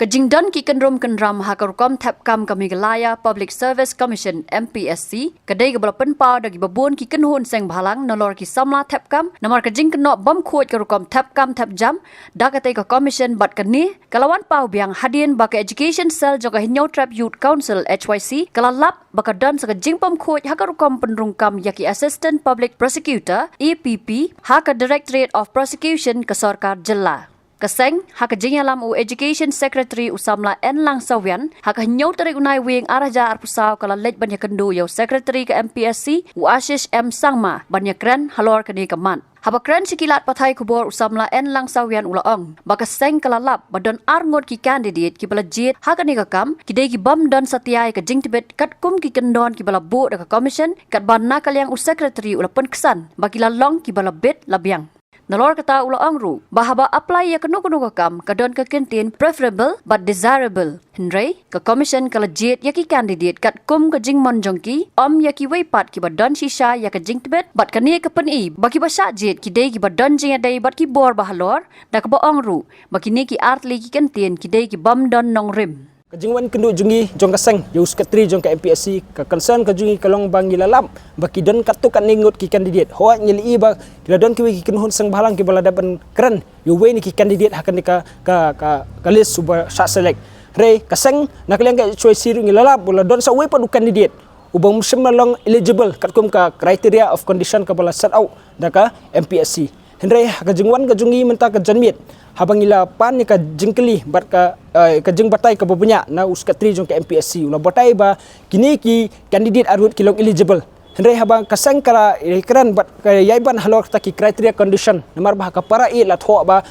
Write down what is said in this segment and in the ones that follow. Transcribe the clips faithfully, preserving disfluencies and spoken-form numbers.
Ka jingdon ki kynrum kynram ha ka rukom thep kam ka Meghalaya Public Service Commission, M P S C, ka dei kaba la pynpaw da kiba bun ki kynhun seng bhalang nalor ki samla thep kam, namar ka jingkynnoh bym khuid ka rukom thep kam thep jam da katei ka commission, bad kane ka la wan paw biang hadien ba ka Education Cell jong ka Hynñiewtrep Youth Council, H Y C, ka la lap ba ka don sa ka jingbym khuid ha ka rukom pynrung kam ïa ki Assistant Public Prosecutor, A P P, ha ka Directorate of Prosecution ka sorkar jylla. Ka seng, ha ka jingïalam u Education Secretary u samla N Langsawian, ha ka hynñiew tarik u Naiwieng ar hajar arphew saw, ka la leit ban ïakynduh ïa u Secretary ka M P S C, u Ashish M Sangma, ban ïakren halor kane ka mat. Haba kren sha ki lad pathai khubor, u samla N Langsawian u la ong ba ka seng ka la lap ba don ar ngut ki candidate kiba la jied ha kane ka kam, ki dei kibym don satia ïa ka jingtbit katkum ki kyndon kiba la buh da ka commission, katba na ka liang u Secretary u la pynksan ba ki la long kiba la bit la biang. Nalor kata u la ong ruh ba haba apply ïa kano kano ka kam, ka don ka kyntien preferable bad desirable. Hynrei ka commission ka la jied ïa ki candidate katkum ka jingmon jong ki, ym ïa kiwei pat kiba don shisha ïa ka jingtbit, bad kane ka pyni ba kiba shah jied ki dei kiba don jingïadei bad ki bor ba halor, da kaba ong ruh ba kine ki artylli ki kyntien ki dei kibym don nongrim. Ka jingwan kynduh jong ngi, jong ka seng, ïa u Secretary jong ka M P S C, ka concern ka jong ngi ka long ba ngi la lap ba ki don katto katne ngut ki candidate. Hooid, ngi la ïohi ba ki la don kiwei ki kynhun seng bhalang kiba la dep ban kren ïa uwei na ki candidate ha kane ka, ka, ka, ka list uba shah select. Hynrei ka seng, na ka liang ka H Y C ruh ngi la lap ba la don sa uwei pat u candidate uba um shym la long eligible katkum ka criteria of condition kaba la set out da ka M P S C. Hynrei ha ka jingwan ka jong ngi mynta ka janmiet, haba ngi la pan ïa ka jingkylli bad ka, eh, ka jingbatai kaba bniah na u Secretary jong ka M P S C, u la batai ba kine ki candidate ar ngut ki long eligible. Hynrei haba ka seng ka la ïakren bad ka ïai ban halor kata ki criteria condition, namar ba ha ka para eight la thoh ba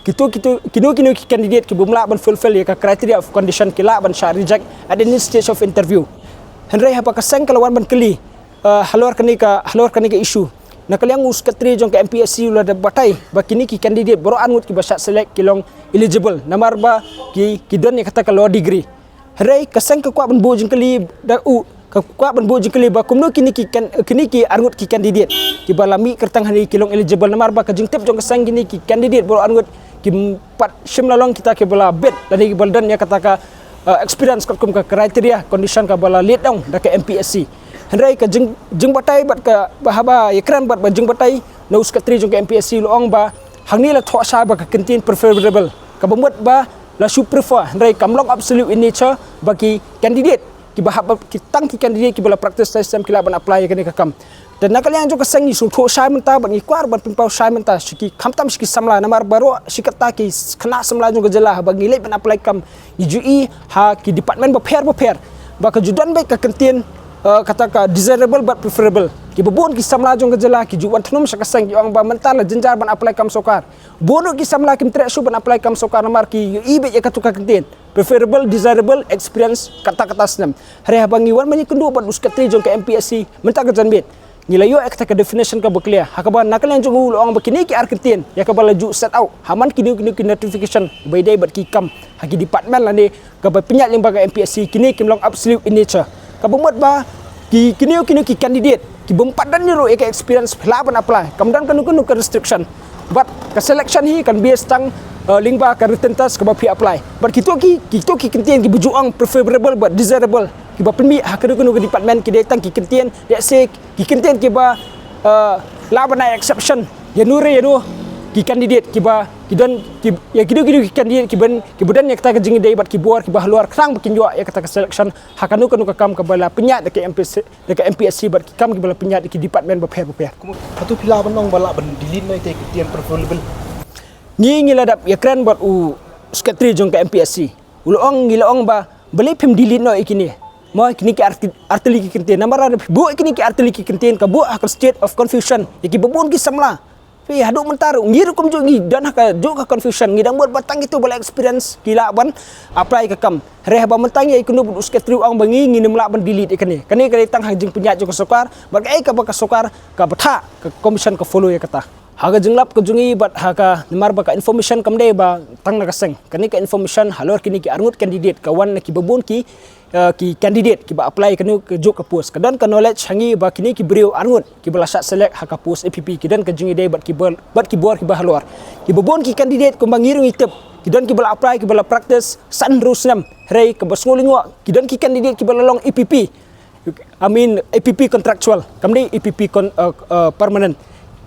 kito, kito, kino kino ki candidate kibym lah ban fulfill ïa ka criteria of condition ki lah ban shah reject at any stage of interview. Hynrei haba ka seng ka la wan ban kylli, eh, halor kane ka, halor kane ka issue, na ka liang u Secretary jong ka M P S C u la dep batai ba kine ki candidate baroh ar ngut kiba shah select ki long eligible, namar ba ki, ki don ïa kata ka law degree. Hynrei ka seng ka kwah ban buh jingkylli da u, ka kwah ban buh jingkylli ba kumno kine ki kan-, kine ki ar ngut ki candidate kiba la mih kyrteng hangne ki long eligible, namar ba ka jingtip jong ka seng, kine ki candidate baroh ar ngut kim pat shym la long kita kiba la bit lane kiba la don ïa kata ka, eh, experience katkum ka criteria condition kaba la lied dong da ka M P S C. Hynrei ka jing, jingbatai bad ka, ba haba ïakren bad ba jingbatai na u Secretary jong ka M P S C u la ong ba hangne la thoh shai ba ka kyntien preferable, kaba mut ba la shu prefer, hynrei kam long absolute in nature ba ki candidate kiba hap, ki tang ki candidate kiba la practice test exam ki lah ban apply ïa kane ka kam. Te na ka liang jong ka seng ngi sngewthuh shai mynta bad ngi kwah ban pynpaw shai mynta sha ki, khamtam sha ki samla, namar baroh shi katta ki khynnah samla jong ka jylla haba ngi leit ban apply kam, ngi ju ïohi ha ki department bapher bapher ba ka ju don beit ka kyntien, eh, kata ka desirable bad preferable. Kiba bun ki samla jong ka jylla ki ju wan thnum sha ka seng, ki ong ba mynta la jynjar ban apply kam sorkar. Bun ruh ki samla kim treh shuh ban apply kam sorkar namar ki ïohi beit ïa kato ka kyntien preferable, desirable, experience, kata kata snem. Hynrei haba ngi wan ban ïakynduh bad u Secretary jong ka M P S C mynta ka janmiet, ngi la ïoh ïa kata ka definition kaba clear, ha kaba na ka liang jong u u la ong ba kine ki ar kyntien ïa kaba la ju set out ha man kine, kine ki notification ba ïadei bad ki kam ha ki department lane kaba pynïaid lyngba ka M P S C, kine kim long absolute in nature. Kaba mut ba ki, kine, kine ki candidate kibym pat don ruh ïa ka experience phi lah ban apply, kam don kano kano ka restriction. Bad ka selection hi kan based tang, eh, lyngba ka written test kaba phi apply. Bad kito ki, kito ki kyntien kiba ju ong preferable bad desirable kiba pynmih ha kano kano ka department ki dei tang ki kyntien, let's say, ki kyntien kiba, eh, lah ban ai exception ïa no re ïa no ki candidate kiba, ki don, ki, ïa kino kino ki candidate kiban, kiba don ïa kata ka jingïadei bad ki bor kiba halor khnang ba kin ïoh ïa kata ka selection ha kano kano ka kam kaba la pynïaid da ka M P S C, da ka M P S C bad ki kam kiba la pynïaid da ki department bapher bapher. Hato phi lah ban ong ba lah ban delete noh ïa ki kyntien preferable? Ngi, ngi la dep ïakren bad u Secretary jong ka M P S C. U la ong, ngi la ong ba balei phim delete noh ïa kine. Mo, kine ki arti-, artylli ki kyntien. Namar lada phi buh ïa kine ki artylli ki kyntien ka buh ha ka state of confusion ïa kiba bun ki samla. Phi, haduh mynta ruh ngi ruh kumjuh ngi don ha kajuh ka confusion, ngi dang mut ba tang kito ba la experience ki lah ban apply ka kam. Hynrei haba mynta ngi ïakynduh bad u Secretary u ong ba ngi, ngim lah ban delete ïa kane. Kane ka dei tang ha ka jingpynïaid jong ka sorkar bad kaei kaba ka sorkar ka bthah, ka commission ka follow ïa kata. Ha ka jinglap ka jong ngi bad ha ka, namar ba ka information kam dei ba tang na ka seng. Kane ka information halor kine ki arngut candidate ka wan na kiba bun ki, eh, ki candidate kiba apply kano kajuh ka post. Ka don ka knowledge ha ngi ba kine ki briew arngut kiba la shah select ha ka post A P P ki don ka jingïadei bad ki bor, bad ki bor kiba halor. Kiba bun ki candidate kumba ngi ruh ngi tip Ki don kiba la apply, kiba la practice san hynriew snem. Hynrei kaba sngewlyngngoh, ki don ki candidate kiba la long E P P. I mean, E P P contractual, kam dei E P P con, uh, uh, permanent.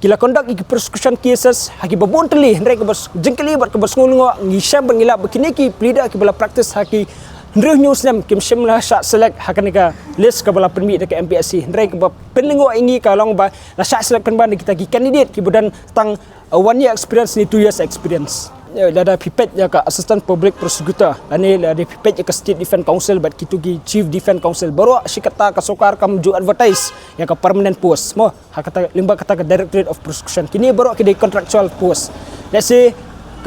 Ki la conduct ïa ki prosecution cases ha kiba bun tylli, hynrei kaba s-, jingkylli bad kaba sngewlyngngoh, ngi shem bad ngi lap ba kine ki pleader kiba la practice ha ki hynriew hynñiew snem kim shym la shah select ha kane ka list kaba la pynmih da ka M P S C. Hynrei kaba pynlyngngoh ïa ngi ka long ba la shah select pynban da kita ki candidate kiba don tang, uh, one year experience ne two years experience. Eh, lada phi peit ïa ka Assistant Public Prosecutor, lane lada phi peit ïa ka State Defence Counsel bad kito ki Chief Defence Counsel, baroh shi katta ka sorkar kam ju advertise ïa ka permanent post mo, ha kata, lyngba kata ka Directorate of Prosecution. Kine baroh ki dei contractual post. Let's say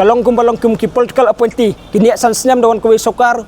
ka long kumba long kum ki political appointee, kine san snem da wan kawei sorkar,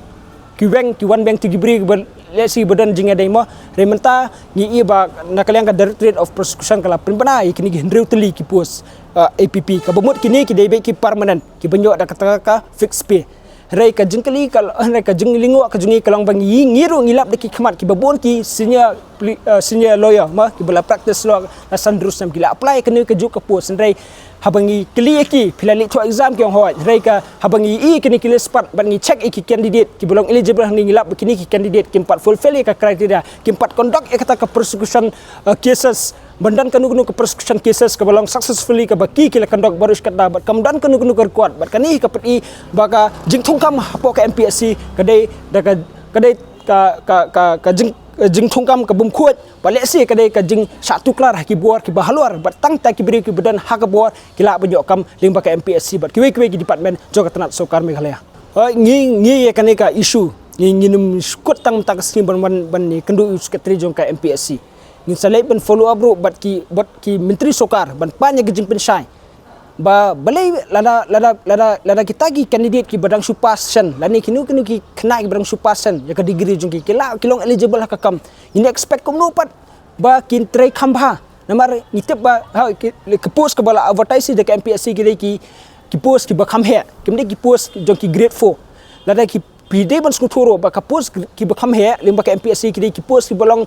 ki weng, ki wan biang, to ki briew ba, let's say, ba don jingïadei mo. Hynrei mynta ngi ïohi ba na ka liang ka Directorate of Prosecution ka la pynbna ïa kine ki hynriew tylli ki post, uh, E P P. Kaba mut kine ki dei beit ki permanent, kiba ïoh da kata ka fixed pay. Hynrei ka jingkylli ka, hynrei ka jinglyngngoh ka jong ngi ka long ba ngi, ngi ruh ngi lap da ki khmat kiba bun ki senior poli-, uh, senior lawyer mo, kiba la practice law la san hynriew snem, ki la apply kane kajuh ka post. Hynrei haba ngi kylli ïa ki, phi la leit thoh exam ki ong hooid. Hynrei ka haba ngi ïohi kine ki list pat bad ngi check ïa ki candidate kiba long eligible hangne, ngi lap ba kine ki candidate kim pat fulfill ïa ka criteria, kim pat conduct ïa kata ka prosecution, uh, cases, ban don kano kano ka prosecution cases kaba long successfully kaba ki, ki la conduct baroh shi katta, bad kam don kano kano ka record. Bad kane ka pyni ba ka jingthungkam hapoh ka M P S C ka dei da ka, ka dei ka, ka, ka, ka jing, jingthungkam ka bym khuid. Ba lehse ka dei ka jingshah tuklar ha ki bor kiba halor, bad tang ta ki briew kiba don ha ka bor ki lah ban ïoh kam lyngba ka M P S C bad kiwei kiwei ki department jong ka tnat sorkar Meghalaya. Hooid, ngi, ngi ïa kane ka issue ngi, ngin ym shu kut tang mynta ka sngi ban, ban, ban ïakynduh ïa u Secretary jong ka M P S C. Ngin sa leit ban follow up ruh bad ki, bad ki myntri sorkar ban pan ïa ka jingpynshai. Ba balei lada, lada, lada, lada kita ki candidate kiba dang shu pass shen, lane kino kino ki khynnah kiba dang shu pass shen ïa ka degree jong ki, ki la, ki long eligible ha ka kam, ngin expect kumno pat ba kin trei kham bha? Namar ngi tip ba, ha, ki, ki post kiba la advertise da ka M P S C ki dei ki, ki post kiba kham heh, kim dei ki post jong ki grade four. Lada ki, phi dei ban sngewthuh ruh ba ka post kiba kham heh lyngba ka M P S C ki dei ki post kiba long,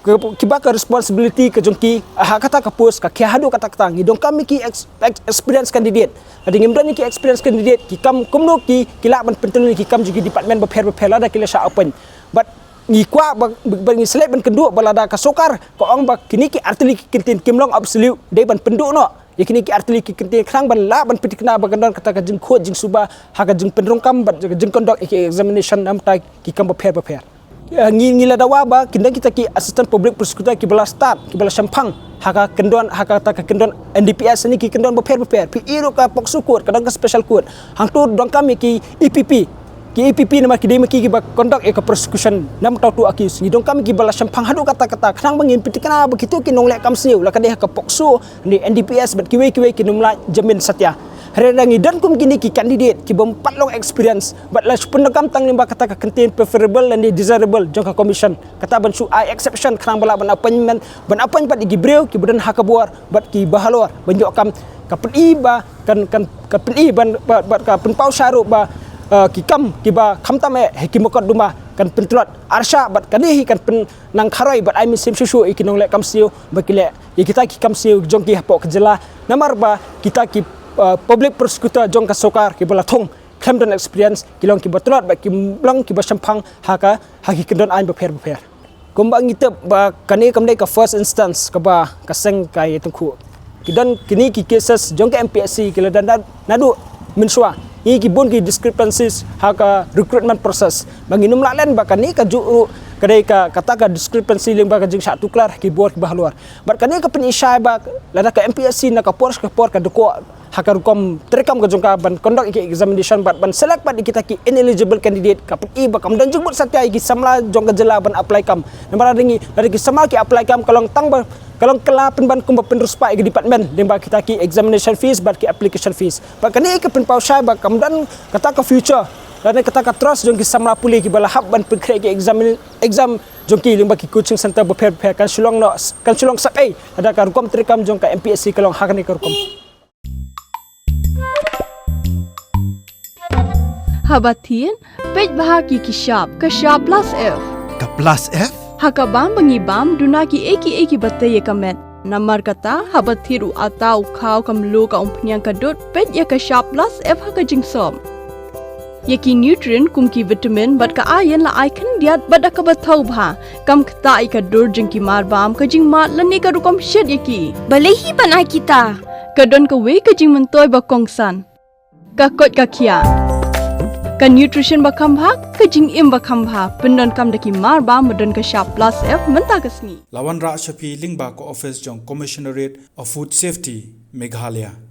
ki, kiba ka responsibility ka jong ki ha kata ka post ka khia haduh katta katta. Ngi donkam ïa ki ex-, ex-, experience candidate. Lada ngim don ïa ki experience candidate, ki kam kumno ki, ki lah ban pyntylli ïa ki kam jong ki department bapher bapher lada ki la shah appoint. Bad ngi kwah ba, ba, ba ngi sa leit ban kynduh ba lada ka sorkar ka ong ba kine ki artylli ki kyntien kim long absolute, dei ban pynduh noh ïa kine ki artylli ki kyntien khnang ban lah ban pynthikna ba kan don kata ka jingkhuid jingsuba ha ka jingpynrung kam bad ka jingconduct ïa ki examination namar ki kam bapher bapher. Ïa, ngi, ngi la dawa ba kin don kita ki assistant public prosecutor kiba la start, kiba la shemphang ha ka kyndon, ha kata ka kyndon N D P S ne ki kyndon bapher bapher. Phi ïohi ruh ka POCSO court, ka don ka special court. Hangto donkam ïa ki E P P, ki E P P namar ki dei ma ki kiba conduct ïa ka prosecution namar uto u accused. Ngi donkam ïa kiba la shemphang haduh katta katta khnang ba ngin pynthikna ba kito ki nongleh kam sniew, la ka dei ha ka POCSO ne N D P S bad kiwei kiwei kin ym lah jamin satia. Hynrei lada ngi don kum kine ki candidate kibym pat long experience bad la shu pyndonkam tang lyngba kata ka kyntien preferable lane desirable jong ka commission, kata ban shu ai exception khnang ba lah ban appointment, ban appoint pat ïa ki briew kiba don ha ka bor bad kiba halor ban ïoh kam. Ka pyni ba kan, kan, ka pyni ban, ba, ba ka pynpaw shai ruh ba, eh, ki kam kiba khamtam eh ha ki mukotduma kan pyntlot arshah bad kane hi kan pynnang kharoi bad ai mynsiem shuh shuh ïa ki nongleh kam sniew ba ki leh ïa kita ki kam sniew jong ki hapoh ka jylla. Namar ba kita ki, eh, public prosecutor jong ka sorkar kiba la thung khlem don experience, ki long kiba tlot bad ki long kiba shemphang ha ka, ha ki kyndon aiñ bapher bapher. Kumba ngi tip ba kane kam dei ka first instance kaba ka seng ka ïatyngkhuh. Ki don kine ki cases jong ka M P S C ki la don na, naduh mynshuwa. Ngi ki bun ki discrepancies ha ka recruitment process. Ba ngin ym lah len ba kane kajuh ruh ka dei ka, kata ka discrepancy lyngba ka jingshah tuklar ki bor kiba halor. Bad kane ka pyni shai ba lada ka M P S C na ka por sha ka por ka dkoh ha ka rukom treikam ka jong ka ban conduct ïa ki examination bad ban select bad ïa kita ki ineligible candidate, ka pyni ba kam don jingmut satia ïa ki samla jong ka jylla ban apply kam. Namar lada ngi, lada ki samla ki apply kam ka long tang ba, ka long kylla pynban kumba pynriewspah ïa ka department lyngba kita ki examination fees bad ki application fees. Bad kane ka pynpaw shai ba kam don kata ka future lane kata ka trust jong ki samla pule kiba la hap ban pynkhreh ïa ki exam, exam jong ki lyngba ki coaching centre bapher bapher. Kan shu long noh, kan shu long sap ei lada ka rukom treikam jong ka M P S C ka long ha kane ka rukom. Haba thied, peit bha ki, ki shap, ka shap Plus F. Ka Plus F? Ha ka bam ba ngi bam, duna kiei kiei kiba tei ïa ka met. Namar kata, haba thied u atta, u khaw, ka mluh, ka umphniang, ka dud, peit ïa ka shap Plus F ha ka jingsop. Ïa ki nutrient kum ki vitamin bad ka iron la ai khyndiat bad da kaba thaw bha. Kam ktah ïa ka dur jong ki marbam, ka jingmad lane ka rukom shet ïa ki. Balei hi ban ai kita? Ka don kawei ka jingmyntoi ba kongsan. Ka koit ka khiah. Ka nutrition ba kham bha, ka jingim ba kham bha. Pyndonkam da ki marbam ba don ka shap plus F mynta ka sngi. La wanrah sha phi lyngba ka office jong Commissionerate of Food Safety, Meghalaya.